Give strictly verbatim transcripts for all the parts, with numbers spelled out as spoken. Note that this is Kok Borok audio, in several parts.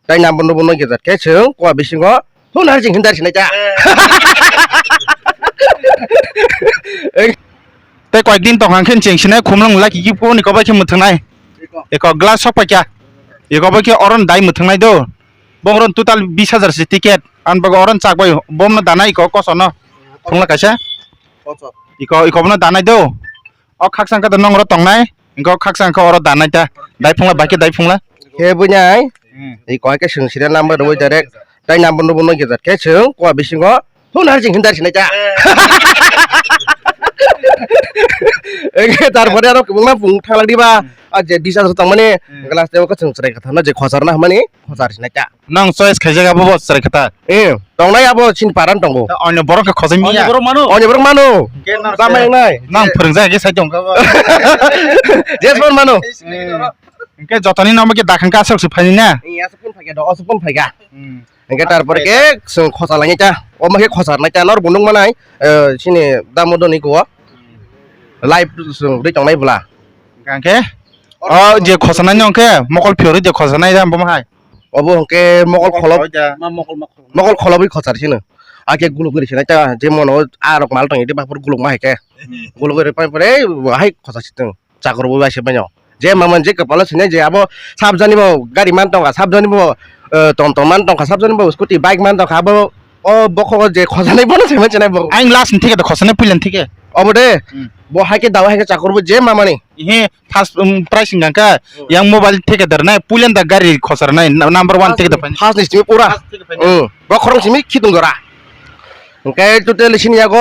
Tai number no bono gejat khe chwng kua bisingo phone har jing hindar sinai ta. Tei koyekdin tong hang khe cheng sinai khumlung laki ki phone ni kobai khe mwthwngnai. Eko glass sok paikya. Eko bai khe oron dai mwthwngnai do. Bongron total bis hajar si ticket. An bago oron chak bai bomno danai eko kosono. Phungla kaisa. Eko, eko bono danai do. O khaksa khe nongro tongnai. Engko khaksa khe oro danai ta. Dai phungla bai khe dai phungla. Khe buinai. Hmm. Eko hai khe chwng serial number rwui direct. Tai number no bono gejat khe chwng kua bisingo phone har jing hindar sinai ta. Engke tarpore aro kwbangma phung thalak diba. Hmm. A je bis hajar tongmani, hmm, glass tebo khe chwng chwrai kha thana je khosar na hwnmani khosar sinai ta. Nang choice khaijak abo bo chwrai kha ta. Eh, tongnai abo chini paran tongo. Ta onyo borok khe khosai miya. Onyo borok mano. Onyo borok mano. Ke nang tama se, nai. Nang phwrwngjak khe sai tong kha bo. Jesmon mano. Hmm. Engke jotoni nokma khe dakhang khe aswk se phaini na? Iya, aswk phone phaikha do, aswk phone phaikha. Hmm. Engke tarpore khe chwng khosar lainai ta. Omo khe khosar nai ta, nor bo nukmanai, eh, chini Damodorni kho. Live chwng rwi tongnai bwla. Hwnkhe? O je khosarnai no hwnkhe mokol phiyorwi je khosarnai da bomo hai. Obo hwnkhe mokol kholob-, ma mokol ma kholob. Mokol kholobwi khosar sino. Akhe guluk giri sinai ta, je mono arok mal tongdi bapor guluk ma hai khe. Hmm. Guluk giri pai pore hai khosar sitong. Chakur bo bai se bai no. Je maman je kapalo sinai je abo sabjani bo gari man tongkha, sabjani bo, eh, tom tom man tongkha, sabjani bo scooty bike man tongkha, abo o bokhogo je khojanai bono se manchina bo. Ang last ni thike to khosanai puilan thike. Obo de. Hmm. Bo haike dawa haike chakur bo je mamani. Ihe first, um, price hingka kha, hmm, yang mobile thike dar nai, puilan da gari khosar nai, na-, number one thike da phai. First ni simi pura. First thike phai. Hmm. Bo khorong simi khitung jora. Hingke total sini yago,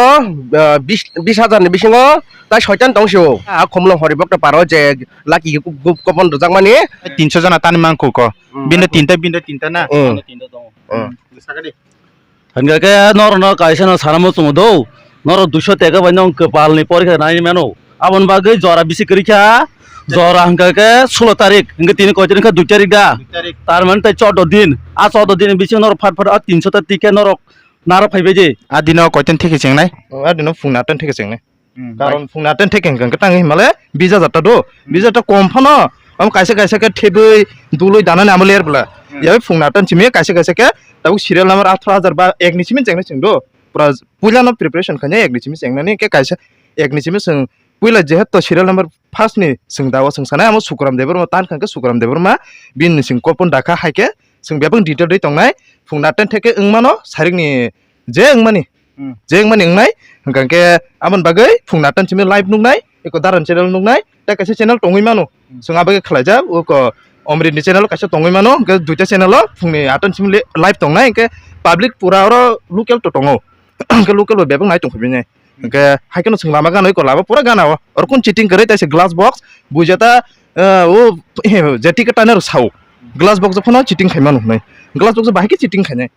ah, bis, bis hajar ni bisingo tai soitan tong sio. Ah, khumlung hori bokto paro je lucky gu-, gu-, coupon rwjakmani. Tinso jona tani mangkuk ko. Hmm. Bini tinta, bini tinta na. Hmm. Hmm. Hingke ke noro no kaisa no sana mo chungo do. Noro duiso teka bai nong kepal ni porikha nai mano. Aboni bagwi jora bisi kwrwi kha. Jora hingka ke sulo tarik. Hingke tini koi tarik kha? Dui tarik da. Dui tarik. Tar mane tai chordo din. A chordo din bisingo noro phat phat a tinso ta tikhe noro naro phaibai de. A dino koitan thike chengnai? A dino phungna tan thike chengnai. Hmm, karon phungna tan thike hingka ke tang himale bis hajar ta do. Hmm. Bis hajar ta kom phano. Am kaisa kaisa ke thebwi dului danani amo ler bla. Hmm. Yawi phungna tan chimi kaisa kaisa ke tabuk serial number atro hajar ba ek ni simi chengnai chwng do. Pura puila no preparation khainai ek ni simi chengnani ke kaisa ek ni simi chwng puila jehetu serial number first ni chwng da o chwng sanai amo Sukuram Debbarma tan kha hwnkhe Sukuram Debbarma bini chwng kopon dakha hai khe chwng bebak detail dei tongnai phungna tan theke wngmano sarik ni je wngmani. Hmm. Je wngmani wngnai hwnkha khe aboni bagwi phungna tan simi live nuknai eko daran channel nuknai tei kaisa channel tongwi mano. Hmm. Chwng abagwi khlaijak oko Omrit ni channel kaisa tongwi mano hwnkhe duita channel o phungni atan simi live tongnai hwnkhe public pura oro local to tongo. Hwnkhe local bo bebak nai tongkha bini. Hwnkhe hai kheno chwng lama gana eko lama pura gana o. Oro kun cheating kwrwi taisa glass box buijata, eh, o je ticket tanai rok sao. Glass box phano cheating khai mano hwnwi. Glass box bahai khe cheating khainai.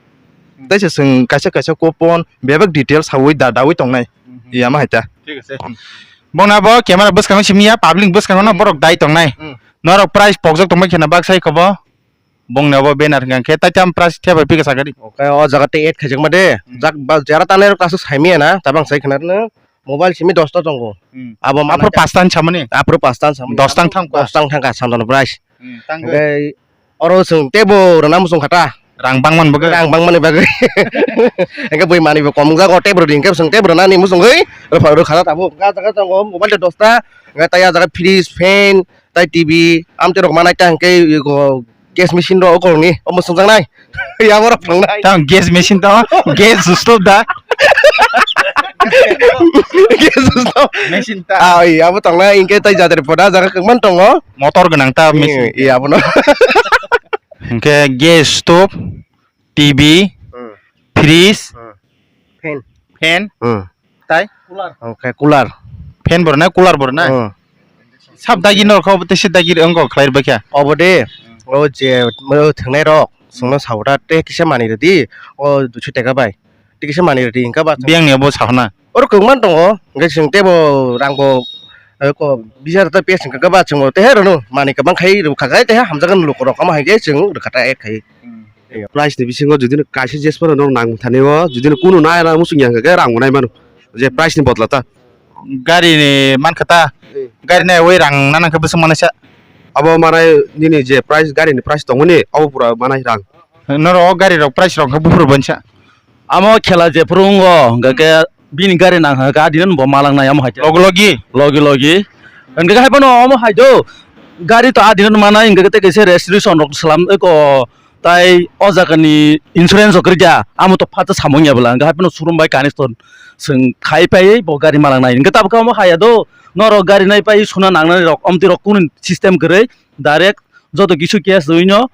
Taisa chwng kaisa kaisa coupon bebak detail saui da daui tongnai. Mhm. Iya ma hai ta. Thik ase. Bongna bo camera bwskango simi ya, public bwskango no, hmm, borok dai tongnai. Hmm. Norok price pokjak tongbai kheno baksa iko bo. Bongni abo banner hwnkha khe tai tam price theba pika sakadi. Okay, o jaga tei add khaijakma de. Hmm. Jak ba jara tanai rok aswk saimaya na, tabang sai khna rwno. Mobile simi dosta tongo. Hmm. Abo aphuru manai pasta hinwi samani? Aphuru pasta hinwi samani. Dos tang thangkha? Dos tang thangkha, samtano price. Hmm, tangwi. Hwnkhe oro chwng tebo rwna muchung kha ta. Rang bangmani bagwi? Rang bangmani bagwi. Hwnkhe bui manwi bo kom wngjago, tebo rwdi hwnkhe chwng tebo rwnani muchungwi rwpha-, rwkha ta tabuk. Ga jaga tongo mobile de dosta, hwnkhe tai ah jaga fridge, fan, tai T V, amtwi rok manai ta hwnkhe ego gas machine rok okolni omo swngjaknai. Yabo rok phangnai. Tang gas machine tong, gas stove da. Gas stove. Machine ta. Ah, oi, abo tongnai, hwnkhe tai jatri poda jaga kwbangma tongo. Motor gwnang ta machine. Eh, eh, abono. Hwnkhe gas stove, T V, hmm, fridge, hmm, fan. Fan? Hmm. Tai? Cooler. Hwnkhe cooler. Fan bo rwnai, cooler bo rwnai? Hmm. Sab dagi norok kho, tei se dagi wngkha khlai rwbaikha. Obo de, o je, o thwngnai rok, chwngno sabo ta, tei kisa manwi rwdi, o duiso teka bai. Tei kisa manwi rwdi, hwnkha ba. Biyang ni obo sahana. Oro kwbangma tongo, hwnkhe chwng teibo rang bo, eh, ko, bis hajar ta pes hwnkha ba chwngbo, tei rwno manwi kwbang khai rwkha khe, tei hamjakgani lukurok, omo hai khe chwng rwkha ta, add khai. Hmm. Price ni bisingo judino kaisa jes phano nok nang thani o, judino kunu nai na muchung yang khe rang bo nai mano. Je price ni bodol ta. Gari ni mankha ta. Hmm. Gari nai oi rang nana khe bwswk manai sa. Abo manai nini je price, gari ni price tongmani, abo pura manai rang. Norok o gari rok price rok khe buphuru bansa. Amo khela jephuru wngo, hwnkha khe bini gari nang kha, gari no bo malang nai amo hai. Logi logi? Logi logi. Hwnkha khe hai phano amo hai do, gari to adi no manai, hwnkha khe tei kaisa registration rok salam eko, tai o jaga ni insurance rok rwkya, amo to phatsa samung ya bwla, hwnkha hai phano showroom bai connection swng khai pai bo gari malang nai. Hwnkha tabuk amo hai ya do, norok gari nai pai suna nang nani rok, omtwi rok kunu system kwrwi, direct joto kisu cash rwi no,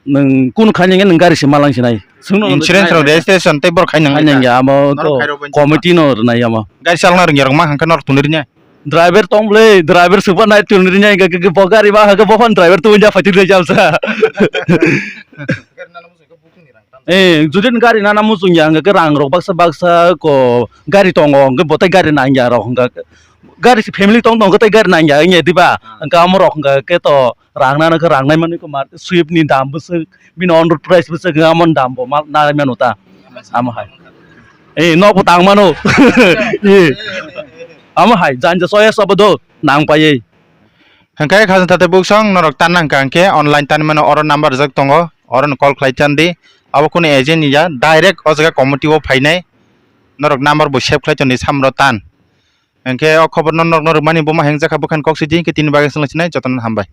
nwng kunu khainai nwng gari se malang sinai. Insurance rok registration tei borok khainang khainang ya, amo to committee no rwnai amo. Gari chalna rwngya rok ma hangkhe norok tuni rwnya. Driver tong bwle, driver swkba nai tuni rwnya, hwnkhe bo gari ma hwnkhe bo phano driver tubui ja phai twi jamsa. Eh, jodi gari nana muchung ya hwnkhe rang rok baksa baksa ko gari tongo, hwnkhe bo tei gari nang ya rok hwnkhe gari se family tong tong khe tei gari nang ya wngya diba? Hwnkhe amo rok hwnkhe to rang nana khe rang nai mani ko ma Swift ni dam bwswk bini on road price bwswk amo dam bo ma nai mano ta amo hai. Eh, nok bo tang mano. Eh, amo hai janja soya sabo do nang pai. Hwnkhe khajang thate buksong norok tan nang kha hwnkhe online tan mano oro number rijak tongo oro no call khlai tan di abo kunu agent ya direct o jaga committee o phainai norok number bo save khlai toni samro tan. Hwnkhe o khobor no norok no rwmani buma hengjakha bwkhani kok sidi hwnkhe tini bagwi swnglasinai jotono hambai.